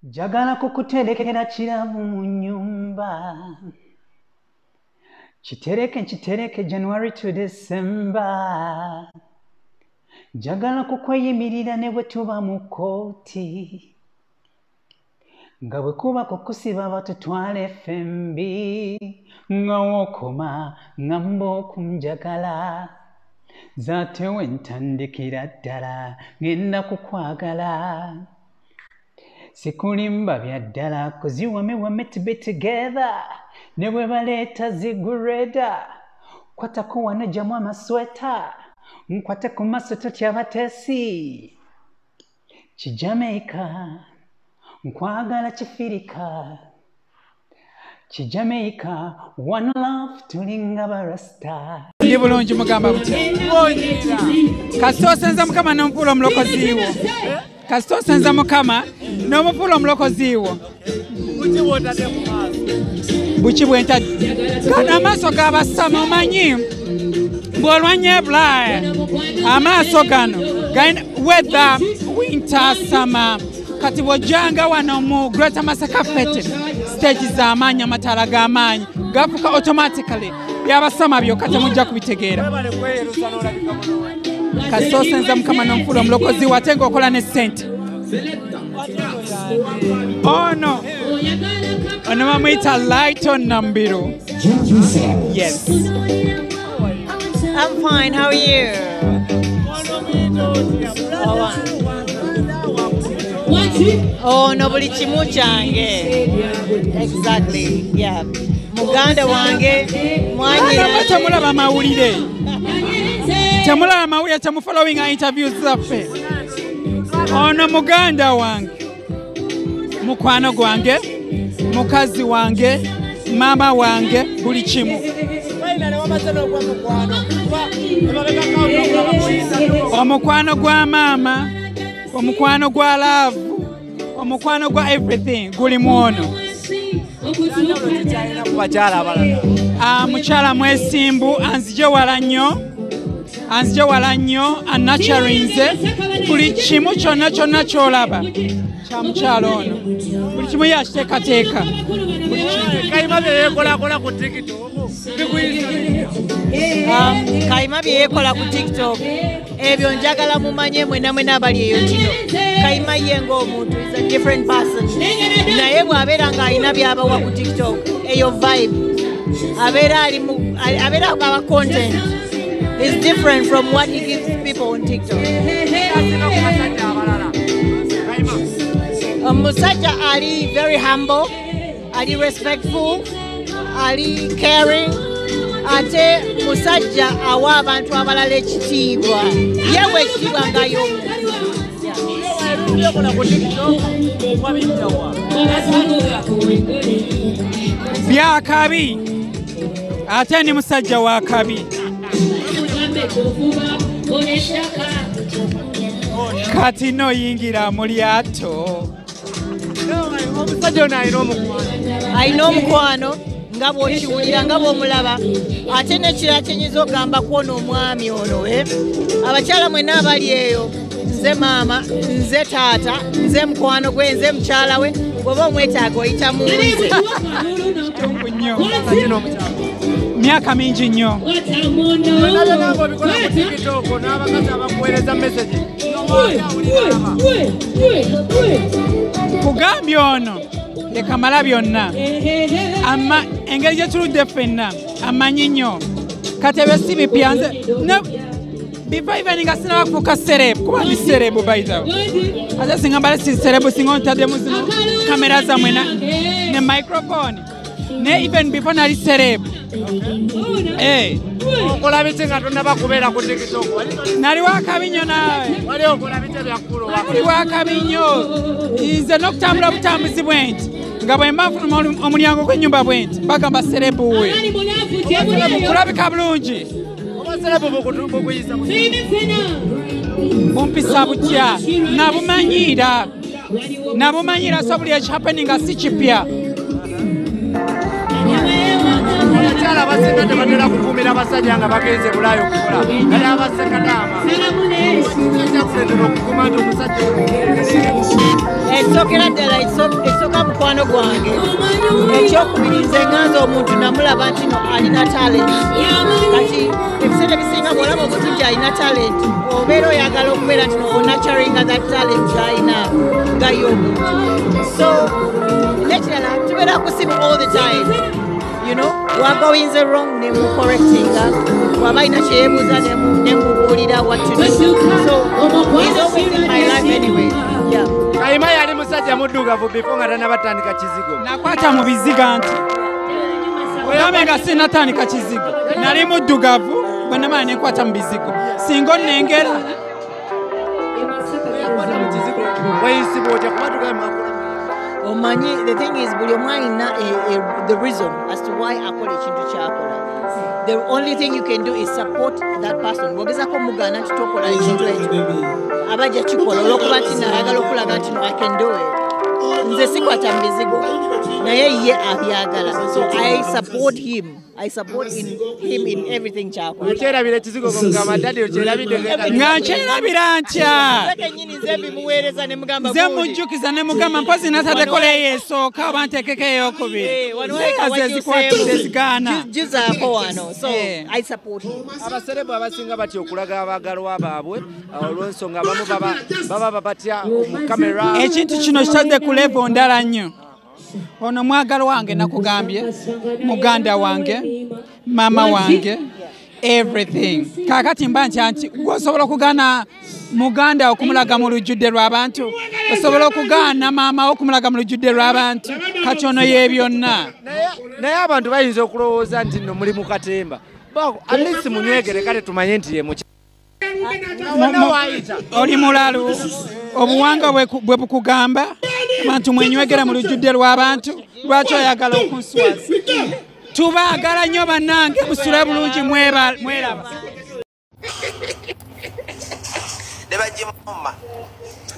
Njagala kukuterekera kiramu mu nnyumba, kitereke nkitereke January to December. Njagala kukweyimirira ne bwe tuba mu kkooti, nga bwe kuba kukusiba batutwale ffembi, nga w'okoma ŋŋamba okunjagala, nze we ntandikira ddala ŋŋenda kukwagala. Sikulimba bya ddala, 'cause you and me were meant to be together. Ne bwe baleeta zigureda, kwatako wano gyamu amasweta, nkwate ku maaso totya bateesi. Kijamaica, nkwagala kifirika. Kijamaica, one love, tulinga barasta. Ndi bulungi, mugamba mutya? Kasita osenza Mukama n'omufuula omulokozi wo. Kasita osenza Mukama n'omufuula omulokozi wo. Buki bwentadde? Gano amaaso g'abasama, omanyi bw'olwanya ebulaaya, amaaso gano galina weather, winter, summer. Kati bw'ojjanga wano mu Greater Masaka Fete, stage z'amaanyi, amataala g'amaanyi gafuka automatically byabasama byokka, temujja kubitegeera. Kasita osenza Mukama n'omufuula omulokozi wo, ate ng'okola ne ssente. Ono bamuyita Lighton Nambiru. Yes. I'm fine. How are you? Oh, no, buli kimu kyange. Exactly. Yeah. Muganda wange, mwanyina. Ana temulaba mawulire. Temulaba mawulire, temufollowing interviews zaffe. Ono muganda wange, mukwano gwange, mukazi wange, mama wange, buli kimu. Omukwano gwa maama, omukwano gwa love, omukwano gwa everything guli muono. Mukyala mwesimbu, anzije wala nnyo, anzije wala nnyo, annacharinze buli kimu kyonna kyonna ky'olaba kya mukyala ono, buli kimu yakiteekateeka. Kayima bye yeekolakola ku TikTok Kayima bye yeekola ku TikTok ebyo njagala mumanye mwena mwena abali eyo kino. Kayima ye ng'omuntu is a different person, naye bw'abeera ng'alina by'abawa ku TikTok, eyo vibe abeera ali abeera aba content is different from what he gives people on TikTok. Omusajja ali very humble, ali respectful, ali caring, ate musajja awa abantu abalala ekitiibwa, yewe ekitiibwa nga y'omuntu. Byakabi, ate ni musajja wa kabi. Kati noyingira mu lyato. Omusajja ono alina omukwano. Alina omukwano nga bw'okiwulira, nga bw'omulaba. Ate n'ekirala kyenyinza okugamba kwona omwami ono, abakyala mwenna abali eyo, nze maama, nze taata, nze mukwano gwe, nze mukyala we, bw'oba omwetaaga oyita mu nze. Kituufu nnyo. Myaka mingi nnyo. Obikola ku TikTok n'abakazi abakuweereza message. Kugambye ono yekamala byonna, ama engeri gye tuludde ffenna amanyi nnyo. Kati ebyo si bipya, nze before even nga sinaba kufuuka celeb, kuba ndi celeb by the way. Ate singa mbale si celeb, singa ntaddemu zino kamera zammwe ne microphone. Ne even before nali celeb. Okola biki nga tonnaba kubeera ku TikTok? Nali wakabi nnyo naawe. Wali okola biki ebyakkulu? Nali wakabi nnyo. Nze n'okutambula butambuzi bwe nti, nga bwe mba nfuluma omulyango gw'ennyumba bwe nti, bagamba celeb we. Kulabika bulungi. Bumpisa butya? Nabumanyiira. Nabumanyiira, so buli ekihappeninga si kipya. Abakyala abasinga tebatera kugumira abasajja nga bagenze Bulaya okukola naye abasekadaama kyakuleetera okuguma nti omusajja Ekisookera ddala ekisooka mukwano gwange, ekyokubiri nze nganza omuntu namulaba nti no alina talent. Kati ebiseera ebisinga bw'olaba omuntu nti alina talent obeera oyagala okubeera nti no onaturinga that talent gy'alina nga ye omuntu. So n'ekirala tubeera ku simu all the time, you know, wagoinze wrong ne mucorrectinga, waba alina kye yeebuuza ne mubuulira what to do. So he's always in my life anyway. Yeah. Kayima yali musajja muddugavu before nga tannabatandika kizigo. Nakwata mu biziga nti ogambe nga sinnatandika kizigo nali muddugavu bwe namala ne nkwata mu bizigo singa onnengera. Weeyisibwa otya kuba tugambe mwakola? Omanyi, the thing is buli omu alina the reason as to why akola ekintu ky'akola. The only thing you can do is support that person. Bw'ogezaako mugaana nti tokola ekintu ekyo aba ajja kikola olw'okuba nti ayagala okulaga nti no I can do it. Nze sikwata mu bizigo naye ye abyagala, so I support him. I support him in everything ky'akola. Okyerabira ekizigo ng'omugamba daddy okyerabidde nga nkyerabira ntya? Nze kennyini nze mbimuweereza ne mugamba nze mujjukiza ne mugamba mpozi nataddeko leeyo esooka oba nteekeko ey'okubiri ezikwata juzaako wano. So I support him. Abaserebu abasinga batya okulaga abaagalwa baabwe olw'ensonga abamu baba babatya mu kamera. Ekintu kino kitadde ku level ndala nnyo. Ono mwagalwa wange nakugambye, muganda wange, mama wange, everything. Kaakati mba ntya nti gwe osobola okugaana muganda okumulaga mu lujjudde lw'abantu, osobola okugaana maama okumulaga mu lujjudde lw'abantu, kati ono ye byonna. Naye abantu bayinza okulowooza nti nno muli mu katemba. At least munywegere kale tumanye nti ye muky. Oli mulalu, obuwangwa bwe bukugamba abantu mwenywegera mu lujjudde lw'abantu, lwaki oyagala okunswaza? Tubaagala nnyo bannange, musule bulungi mweraba. Ne bagimumma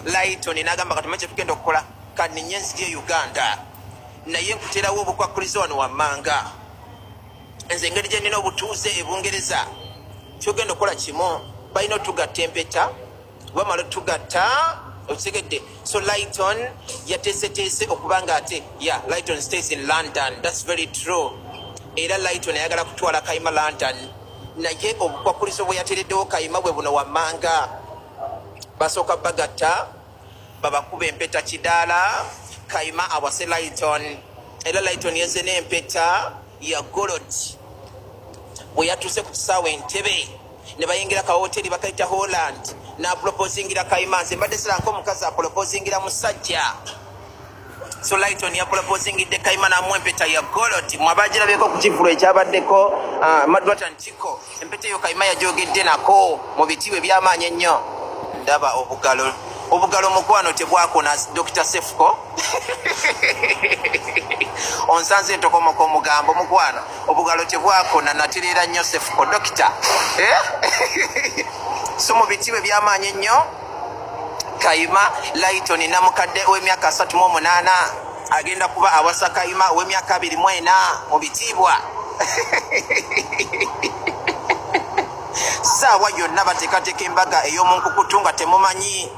Lighton n'agamba kati manyi kye tugenda okukola kaninye nzije Uganda naye nkuteerawo obukwakkulizo wano wammanga. Nze engeri gye nnina obutuuze e Bungereza kyogenda okukola kimu, balina otugatta empeta, bamala otugatta okitegedde. So Lighton yateeseteese okuba nga ate yeah, Lighton stays in London, that's very true. Era Lighton ayagala kutwala Kayima London naye obukwakkulizo bwe yateereddewo Kayima bwe buno wammanga. Basooka bagatta babakuba empeta kidaala, Kayima awase Lighton. Era Lighton yazze n'empeta ya gold. Bwe yatuuse ku kisaawe Entebbe ne bayingira ka hoteri bakayita Holland n'aproposingira Kayima. Nze mbadde siranga omukazi aproposingira musajja. So Lighton yaproposingidde Kayima n'amuwa empeta ya gold. Mwabagirabyeko ku kivvulu ekyabaddeko Madwata Ntiko, empeta eyo Kayima yagyogedde nako mu bitiibwa eby'amaanyi ennyo. Ndaba obugalo, obugalo mukwano tebwakona Dr. Sefco. Onsanze ntokomoko omugambo mukwano, obugalo tebwakona natereera nnyo Sefco dokita. So mu bitiibwa eby'amaanyi ennyo Kayima Lighton namukadde ow'emyaka 38 agenda kuba awasa Kayima ow'emyaka 24 mu bitiibwa. Saawa yonna bateekateeka embaga ey'omunkukutu nga temumanyi.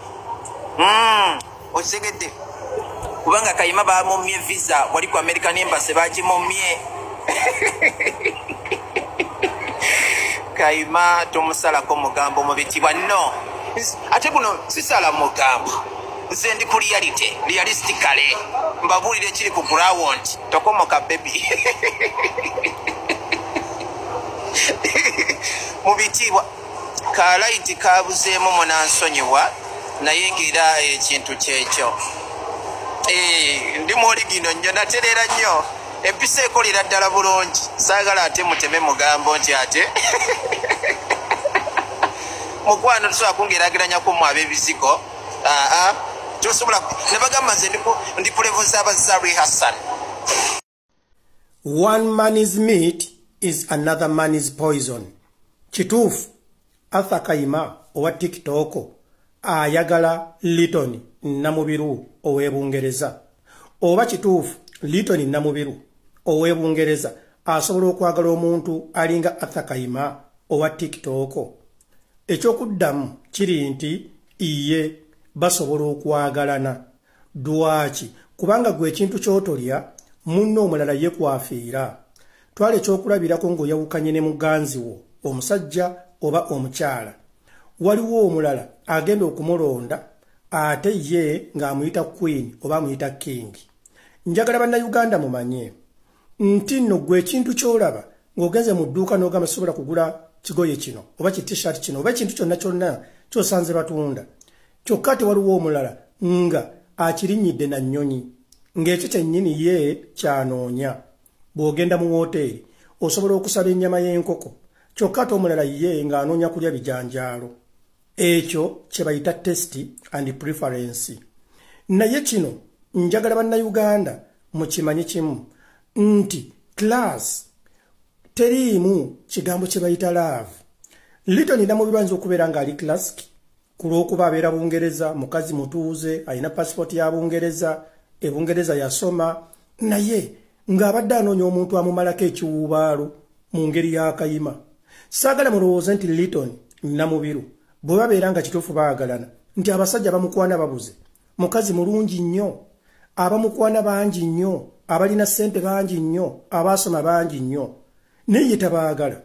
Okitegedde kubanga Kayima bamumye visa wali ku American Embassy bagimumye. Kayima tomusalako mugambo mu bitiibwa nno. Ate guno sisala mugambo, nze ndi ku reality, realistically mbabuulire ekiri ku ground. Tokomoka baby. Mu bitiibwa kalaiti kabuzeemu munansonyiwa naye ng'era ekintu kyekyo. Ndi muoligino nnyo natereera nnyo empisa ekolera ddala bulungi, saagala ate muteme mugambo nti ate mukwano tusobola kungeraageranya ku mmwe ab'ebizigo. Tosobola ne bagamba nze ndi ku level z'aba Hassan. One man's meat is another man's poison. Kituufu Arthur Kayima owa TikTok ayagala Liton Namubiru ow'e Bungereza, oba kituufu Liton Namubiru ow'e Bungereza asobola okwagala omuntu alinga Arthur Kayima owa TikTok? Ekyokuddamu kiri nti iye, basobola okwagalana. Lwaki? Kubanga gwe ekintu ky'otolya munno omulala ye kwafiira. Twala ekyokulabirako ng'oyawukanye ne muganzi wo, omusajja oba omukyala. Waliwo omulala agenda okumulonda ate ye ng'amuyita queen oba amuyita king. Njagala Bannayuganda mumanye nti nno gwe ekintu ky'olaba ng'ogenze mu dduuka n'ogamba sobola kugula kigoye kino oba ki t-shirt kino oba ekintu kyonna kyonna ky'osanze batunda, kyokka tewaliwo omulala nga akirinnyidde na nnyonyi, ng'ekyo kyennyini ye kyanoonya. Bw'ogenda mu wooteeri osobola okusaba ennyama y'enkoko, kyokka ate omulala ye ng'anoonya kulya bijanjaalo. Ekyo kye bayita taste and preference. Naye kino njagala Bannayuganda mukimanye kimu nti class teriimu kigambo kye bayita love. Liton Namubiru ayinza okubeera ng'ali classic ku lw'okuba abeera Bungereza, mukazi mutuuze, alina passport ya Bungereza, e Bungereza yasoma, naye ng'abadde anoonya omuntu amumalako ekiwuubaalo mu ngeri ya Kayima. Saagala mulowooze nti Liton Namubiru bwe babeera nga kituufu baagalana nti abasajja bamukwana babuze. Mukazi mulungi nnyo, abamukwana bangi nnyo, abalina ssente bangi nnyo, abaasoma bangi nnyo, naye ye tabaagala.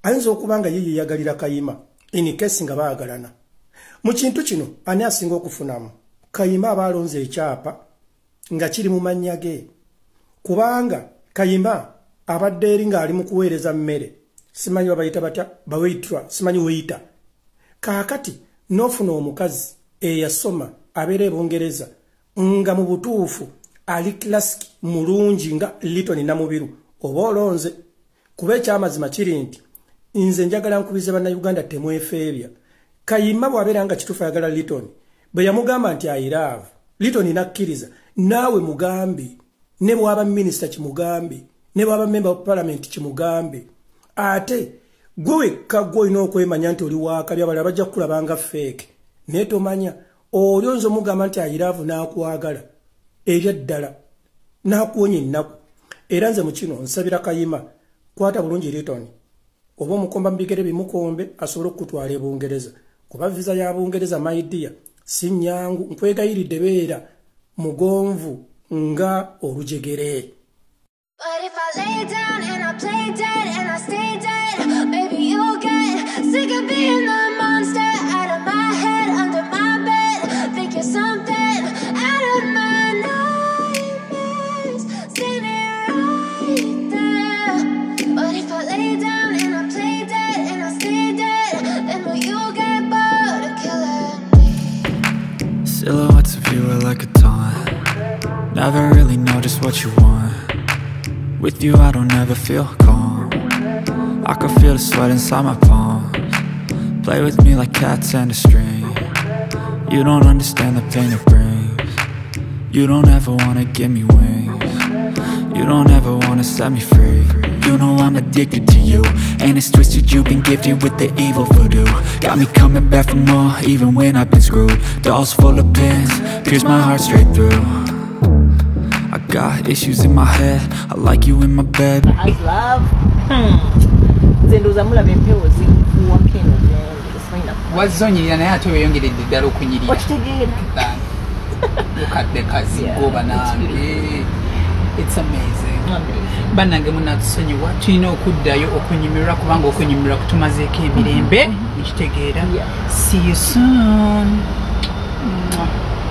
Ayinza okuba nga ye yeeyagalira Kayima in case nga baagalana. Mu kintu kino ani asinga okufunamu? Kayima aba alonze ekyapa nga kiri mu mannya ge, kubanga Kayima abadde eri ng'ali mu kuweereza mmere, simanyi babayita batya, bawaitra, simanyi waiter. Kaakati n'ofuna omukazi eyasoma abeera e Bungereza nga mu butuufu ali classic mulungi nga Liton Namubiru, oba olonze. Kuba ekyamazima kiri nti nze njagala nkubize Bannayuganda temwefeebya. Kayima bw'abeera nga kituufu ayagala Liton, bwe yamugamba nti I love, Liton n'akkiriza, naawe mugambe, ne bw'aba minisita kimugambe, ne bw'aba member of parliament kimugambe. Ate gwe wekka gwe olina okwemanya nti oli waakabi, abalala bajja kukulaba nga fake, naye tomanya oli oyinza omugamba nti I love n'akwagala ebyaddala n'akuwonya ennaku. Era nze mu kino nsabira Kayima, kwata bulungi Liton, oba omukomba mu bigere bimukombe asobole okukutwala e Bungereza, kuba visa ya Bungereza my dear si nnyangu. Nkwegayiridde beera mugonvu nga olujegere. But if I lay down and I play dead and I stay dead, maybe you'll get sick of being the monster. Out of my head, under my bed, think you're something out of my nightmares, standing right there. But if I lay down and I play dead and I stay dead, then will you get bored of killing me? Silhouettes of you are like a taunt. Never really know just what you want. With you I don't ever feel calm. I can feel the sweat inside my palms. Play with me like cats and a string. You don't understand the pain it brings. You don't ever wanna give me wings. You don't ever wanna set me free. You know I'm addicted to you, and it's twisted, you've been gifted with the evil voodoo. Got me coming back for more, even when I've been screwed. Dolls full of pins, pierce my heart straight through. I got issues in my head, I like you in my bed. I love. Nze ndowooza mulaba empewo zinfuuwako eno gyendi, simanyi. Wazonyirira naye ate weeyongeredde ddala okunyirira. Okitegeera? Lukadde kazigo banange. It's amazing. Amazing. Bannange munatusonyiwa, tulina okuddayo okunyumirwa kubanga okunyumirwa kutumazeeko emirembe, mukitegeera. Yeah. See you soon. Mwah.